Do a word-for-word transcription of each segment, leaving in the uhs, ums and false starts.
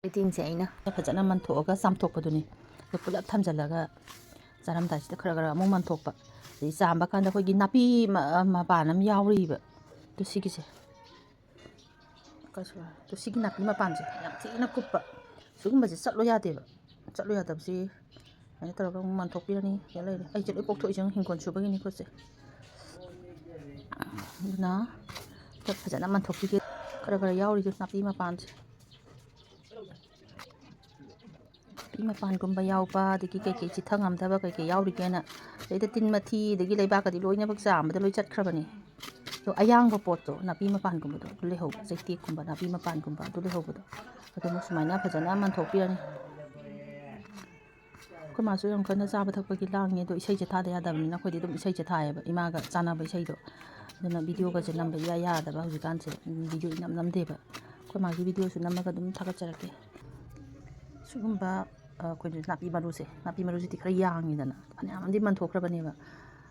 ꯊꯣꯏꯗꯤꯡꯁꯦ ꯑꯩꯅ ꯐꯖꯅ ꯃꯟꯊꯣꯛꯑꯒ ꯆꯥꯝꯊꯣꯛꯄꯗꯨꯅꯤ꯫ ꯑꯗꯨ ꯄꯨꯂꯞ ꯊꯝꯖꯤꯜꯂꯒ ꯆꯥꯔꯝꯗꯥꯏꯁꯤꯗ ꯈꯔ ꯈꯔ ꯑꯃꯨꯛ ꯃꯟꯊꯣꯛꯄ꯫ ꯑꯗꯩ ꯆꯥꯝꯕ ꯀꯥꯟꯗ ꯑꯩꯈꯣꯏꯒꯤ ꯅꯥꯄꯤ ꯃ-, ꯃꯄꯥꯟ ꯑꯃ ꯌꯥꯎꯔꯤꯕ꯫ ꯑꯗꯨ ꯁꯤꯒꯤꯁꯦ꯫ ꯀꯩꯁꯨ-, ꯑꯗꯨ ꯁꯤꯒꯤ ꯅꯥꯄꯤ ꯃꯄꯥꯟꯁꯦ ꯌꯥꯝ ꯊꯤꯅ ꯀꯨꯞꯄ꯫ ꯁꯤꯒꯨꯝꯕꯁꯦ ꯆꯠꯂꯣ ꯌꯥꯗꯦꯕ꯫ ꯆꯠꯂꯣ ꯌꯥꯗꯕꯁꯤ ꯁꯨꯃꯥꯏꯅ ꯇꯧꯔꯒ ꯑꯃꯨꯛ ꯃꯟꯊꯣꯛꯄꯤꯔꯅꯤ꯫ ꯌꯥ ꯂꯩꯔꯦ꯫ ꯑꯩꯁꯦ ꯂꯣꯏ ꯄꯣꯛꯊꯣꯛꯏꯁꯦ ꯍꯤꯡꯒꯣꯜ ꯁꯨꯕꯒꯤꯅꯤ ꯈꯨꯠꯁꯦ꯫ ꯑꯗꯨꯅ ꯈꯔ ꯐꯖꯅ ꯃꯟꯊꯣꯛꯄꯤꯒꯦ꯫ ꯈꯔ ꯈꯔ ꯌꯥꯎꯔꯤꯁꯦ ꯅꯥꯄꯤ ꯃꯄꯥꯟꯁꯦ꯫ ꯅꯥꯄꯤ ꯃꯄꯥꯟꯒꯨꯝꯕ ꯌꯥꯎꯕ, ꯑꯗꯒꯤ ꯀꯩꯀꯩ ꯆꯤꯊ ꯉꯝꯗꯕ ꯀꯩꯀꯩ ꯌꯥꯎꯔꯤꯒꯦꯅ, ꯑꯗꯩꯗ ꯇꯤꯟ ꯃꯊꯤ, ꯑꯗꯒꯤ ꯂꯩꯕꯥꯛꯀꯗꯤ ꯂꯣꯏꯅꯃꯛ ꯆꯥꯝꯕꯗ ꯂꯣꯏ ꯆꯠꯈ꯭ꯔꯕꯅꯤ꯫ ꯑꯗꯣ ꯑꯌꯥꯡꯕ ꯄꯣꯠꯇꯣ, ꯅꯥꯄꯤ ꯃꯄꯥꯟꯒꯨꯝꯕꯗꯣ, ꯑꯗꯨ ꯂꯩꯍꯧꯕ, ꯆꯩꯇꯦꯛꯀꯨꯝꯕ, ꯅꯥꯄꯤ ꯃꯄꯥꯟꯒꯨꯝꯕ ꯑꯗꯨ ꯂꯩꯍꯧꯕꯗꯣ, ꯑꯗꯨꯃꯨꯛ ꯁꯨꯃꯥꯏꯅ ꯐꯖꯅ ꯃꯟꯊꯣꯛꯄꯤꯔꯅꯤ꯫ ꯑꯩꯈꯣꯏ ꯃꯥꯁꯨ ꯌꯥꯝ ꯀꯟꯅ ꯆꯥꯕ ꯊꯛꯄꯒꯤ ꯂꯥꯡꯉꯦ, ꯑꯗꯣ ꯏꯁꯩꯁꯦ ꯊꯥꯗ ꯌꯥꯗꯕꯅꯤꯅ ꯑꯩꯈꯣꯏꯗꯤ ꯑꯗꯨꯝ ꯏꯁꯩꯁꯦ ꯊꯥꯏꯌꯦꯕ, ꯏꯃꯥꯒ ꯆꯥꯟꯅꯕ ꯏꯁꯩꯗꯣ꯫ ꯑꯗꯨꯅ ꯚꯤꯗꯤꯑꯣꯒꯁꯦ ꯅꯝꯕ ꯏꯌꯥ ꯌꯥꯗꯕ ꯍꯧꯖꯤꯛꯀꯥꯟꯁꯦ, ꯎꯝ, ꯚꯤꯗꯤꯑꯣ ꯏꯅꯝ ꯅꯝꯗꯦꯕ꯫ ꯑꯩꯈꯣꯏ ꯃꯥꯒꯤ ꯚꯤꯗꯤꯑꯣꯁꯨ ꯅꯝꯃꯒ ꯑꯗꯨꯝ ꯊꯥꯒꯠꯆꯔꯛꯀꯦ꯫ ꯁꯤꯒꯨꯝꯕ, ꯑ, ꯑꯩꯈꯣꯏꯅ ꯅꯥꯄꯤ ꯃꯔꯨꯁꯦ, ꯅꯥꯄꯤ ꯃꯔꯨꯁꯤꯗꯤ ꯈꯔ ꯌꯥꯡꯉꯤꯗꯅ, ꯐꯅꯌꯥꯝ ꯑꯃꯗꯤ ꯃꯟꯊꯣꯛꯈ꯭ꯔꯕꯅꯦꯕ꯫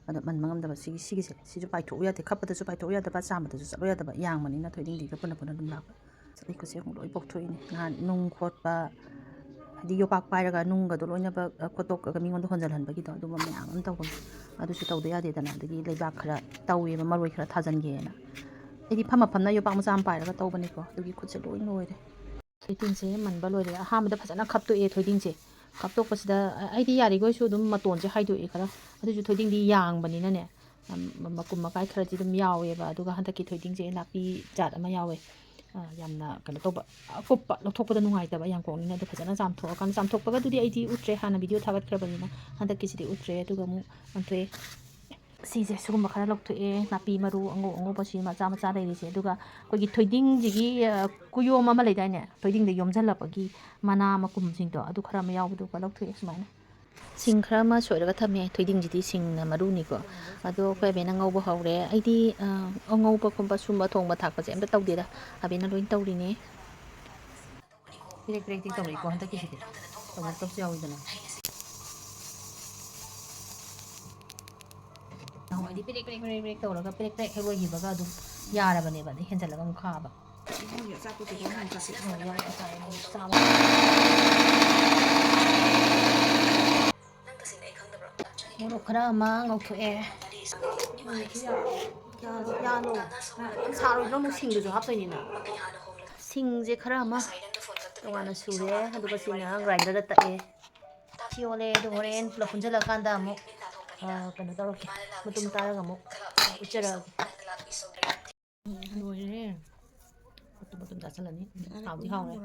ꯑꯗꯣ ꯃꯟꯕ ꯉꯝꯗꯕ ꯁꯤꯒꯤ, ꯁꯤꯒꯤꯁꯦ, ꯁꯤꯁꯨ ꯄꯥꯏꯊꯣꯛꯎ ꯌꯥꯗꯦ, ꯈꯞꯄꯗꯁꯨ ꯄꯥꯏꯊꯣꯛꯎ ꯌꯥꯗꯕ, ꯆꯥꯝꯕꯗꯁꯨ ꯆꯠꯂꯨ ꯌꯥꯗꯕ, ꯌꯥꯡꯕꯅꯤꯅ ꯊꯣꯏꯗꯤꯡꯗꯤꯒ ꯄꯨꯟꯅ ꯄꯨꯟꯅ ꯑꯗꯨꯝ ꯂꯥꯛꯄ꯫ ꯑꯩ ꯈꯨꯠꯁꯦ ꯑꯃꯨꯛ ꯂꯣꯏ ꯄꯣꯛꯊꯣꯛꯏꯅꯦ꯫ ꯅꯍꯥꯟ ꯅꯨꯡ ꯈꯣꯠꯄ, ꯍꯥꯏꯗꯤ ꯌꯣꯄꯥꯛ ꯄꯥꯏꯔꯒ ꯅꯨꯡꯒꯗꯣ ꯂꯣꯏꯅꯃꯛ, ꯑ, ꯈꯣꯠꯇꯣꯛꯑꯒ ꯃꯤꯉꯣꯟꯗ ꯍꯣꯟꯖꯜꯍꯟꯕꯒꯤꯗꯣ, ꯑꯗꯨꯝꯕ ꯃꯌꯥꯝ ꯑꯃ ꯇꯧꯕꯅꯦ꯫ ꯑꯗꯨꯁꯨ ꯇꯧꯗ ꯌꯥꯗꯦꯗꯅ, ꯑꯗꯒꯤ ꯂꯩꯕꯥꯛ ꯈꯔ ꯇꯧꯋꯦꯕ, ꯃꯔꯣꯏ ꯈꯔ ꯊꯥꯖꯟꯒꯦꯅ꯫ ꯑꯩꯗꯤ ꯐꯝꯃ ꯐꯝꯅ ꯌꯣꯄꯥꯛ ꯃꯆꯥ ꯑꯃ ꯄꯥꯏꯔꯒ ꯇꯧꯕꯅꯤꯀꯣ, ꯑꯗꯨꯒꯤ ꯈꯨꯠꯁꯦ ꯂꯣꯏ ꯂꯣꯏꯔꯦ꯫ ꯊꯣꯏꯗꯤꯡꯁꯦ ꯃꯟꯕ ꯂꯣꯏꯔꯦ꯫ ꯑꯍꯥꯟꯕꯗ ꯐꯖꯅ ꯈꯞꯇꯣꯛꯑꯦ ꯊꯣꯏꯗꯤꯡꯁꯦ꯫ ꯈꯞꯇꯣꯛꯄꯁꯤꯗ, ꯑ-, ꯑꯩꯗꯤ ꯌꯥꯔꯤꯈꯣꯏꯁꯨ ꯑꯗꯨꯝ ꯃꯇꯣꯟꯁꯦ ꯍꯥꯏꯗꯣꯛꯑꯦ ꯈꯔ꯫ ꯑꯗꯨꯁꯨ ꯊꯣꯏꯗꯤꯡꯗꯤ ꯌꯥꯡꯕꯅꯤꯅꯅꯦ, ꯌꯥꯝ ꯃ-, ꯃꯀꯨꯝ ꯃꯀꯥꯏ ꯈꯔꯗꯤ ꯑꯗꯨꯝ ꯌꯥꯎꯋꯦꯕ꯫ ꯑꯗꯨꯒ ꯍꯟꯗꯛꯀꯤ ꯊꯣꯏꯗꯤꯡꯁꯦ ꯅꯥꯄꯤ ꯖꯥꯠ ꯑꯃ ꯌꯥꯎꯋꯦ꯫ ꯑ, ꯌꯥꯝꯅ ꯀꯩꯅꯣ ꯇꯧꯕ, ꯑꯀꯨꯞꯄ, ꯂꯧꯊꯣꯛꯄꯗ ꯅꯨꯡꯉꯥꯏꯇꯕ ꯌꯥꯡꯀꯣꯛꯅꯤꯅ꯫ ꯑꯗꯨ ꯐꯖꯅ ꯆꯥꯝꯊꯣꯛꯑꯀꯥꯟꯗ, ꯆꯥꯝꯊꯣꯛꯄꯒꯗꯨꯗꯤ ꯑꯩꯗꯤ ꯎꯠꯇ꯭ꯔꯦ, ꯍꯥꯟꯅ ꯚꯤꯗꯤꯑꯣ ꯊꯥꯒꯠꯈ꯭ꯔꯕꯅꯤꯅ ꯍꯟꯗꯛꯀꯤꯁꯤꯗꯤ ꯎꯠꯇ꯭ꯔꯦ꯫ ꯑꯗꯨꯒ ꯑꯃꯨꯛ ꯂꯪꯊꯣꯛꯑꯦ꯫ ꯁꯤꯁꯦ ꯁꯤꯒꯨꯝꯕ ꯈꯔ ꯂꯧꯊꯣꯛꯑꯦ, ꯅꯥꯄꯤ ꯃꯔꯨ ꯑꯉꯧ ꯑꯉꯧꯕ ꯁꯤ ꯃꯆꯥ ꯃꯆꯥ ꯂꯩꯔꯤꯁꯦ꯫ ꯑꯗꯨꯒ ꯑꯩꯈꯣꯏꯒꯤ ꯊꯣꯏꯗꯤꯡꯁꯤꯒꯤ, ꯑ, ꯀꯨꯌꯣꯝ ꯑꯃ ꯂꯩꯗꯥꯏꯅꯦ, ꯊꯣꯏꯗꯤꯡꯗ ꯌꯣꯝꯁꯤꯜꯂꯛꯄꯒꯤ ꯃꯅꯥ ꯃꯀꯨꯝꯁꯤꯡꯗꯣ, ꯑꯗꯨ ꯈꯔ ꯑꯃ ꯌꯥꯎꯕꯗꯨꯒ ꯂꯧꯊꯣꯛꯑꯦ ꯁꯨꯃꯥꯏꯅ꯫ ꯁꯤꯡ ꯈꯔ ꯑꯃ ꯁꯣꯏꯔꯒ ꯊꯝꯃꯦ, ꯊꯣꯏꯗꯤꯡꯁꯤꯗꯤ ꯁꯤꯡꯅ ꯃꯔꯨꯅꯤꯀꯣ꯫ ꯑꯗꯣ ꯑꯩꯈꯣꯏ ꯑꯕꯦꯅ ꯉꯧꯕ ꯍꯧꯔꯦ꯫ ꯑꯩꯗꯤ, ꯑ, ꯑꯉꯧꯕꯒꯨꯝꯕ ꯁꯨꯝꯕ ꯊꯣꯡꯕ ꯊꯥꯛꯄꯁꯦ ꯑꯝꯇ ꯇꯧꯗꯦꯗ, ꯑꯕꯦꯅ ꯂꯣꯏ ꯇꯧꯔꯤꯅꯦ꯫ ꯄꯤꯔꯦꯛ ꯄꯤꯔꯦꯛꯇꯤ ꯇꯧꯔꯛꯏꯀꯣ ꯍꯟꯗꯛꯀꯤꯁꯤꯗꯤ, ꯇꯧꯔꯛꯇꯕꯁꯨ ꯌꯥꯎꯋꯤꯗꯅ꯫ ꯅꯍꯥꯟꯋꯥꯏꯗꯤ ꯄꯤꯔꯦꯛ ꯄꯤꯔꯦꯛ ꯄꯤꯔꯦꯛ ꯄꯤꯔꯦꯛ ꯇꯧꯔꯒ ꯄꯤꯔꯦꯛ ꯄꯤꯔꯦꯛ ꯍꯦꯛ ꯂꯣꯏꯈꯤꯕꯒ ꯑꯗꯨꯝ ꯌꯥꯔꯕꯅꯦꯕ, ꯑꯗꯩ ꯍꯦꯟꯖꯜꯂꯒ ꯑꯃꯨꯛ ꯈꯥꯕ꯫ ꯏꯃꯨꯡꯒꯤ ꯑꯆꯥꯄꯣꯠꯇꯨꯗꯤ ꯑꯃꯨꯛ ꯆꯥꯁꯤꯜꯂꯣ꯫ ꯃꯣꯔꯣꯛ ꯈꯔ ꯑꯃ ꯉꯧꯊꯣꯛꯑꯦ꯫ ꯌꯥꯝ ꯁꯥꯔꯣꯏꯗ꯭ꯔꯣ? ꯑꯃꯨꯛ ꯁꯤꯡꯗꯨꯁꯨ ꯍꯥꯞꯇꯣꯏꯅꯤꯅ꯫ ꯁꯤꯡꯁꯦ ꯈꯔ ꯑꯃ ꯇꯣꯉꯥꯟꯅ ꯁꯨꯔꯦ, ꯑꯗꯨꯒ ꯁꯤꯅ ꯒ꯭ꯔꯥꯏꯟꯗꯔꯗ ꯇꯛꯑꯦ꯫ ꯁꯤ ꯑꯣꯜꯂꯦ, ꯑꯗꯨ ꯍꯣꯔꯦꯟ ꯄꯨꯂꯞ ꯄꯨꯟꯁꯤꯜꯂꯀꯥꯟꯗ ꯑꯃꯨꯛ, ꯑ, ꯀꯩꯅꯣ ꯇꯧꯔꯛꯀꯦ, ꯃꯇꯨꯝ ꯇꯥꯔꯒ ꯑꯃꯨꯛ ꯎꯠꯆꯔꯛꯑꯒꯦ꯫ ꯂꯣꯏꯔꯦ꯫ ꯃꯇꯨꯝ ꯃꯇꯨꯝ ꯆꯥꯁꯤꯜꯂꯅꯤ꯫ ꯍꯥꯎꯗꯤ ꯍꯥꯎꯔꯦ꯫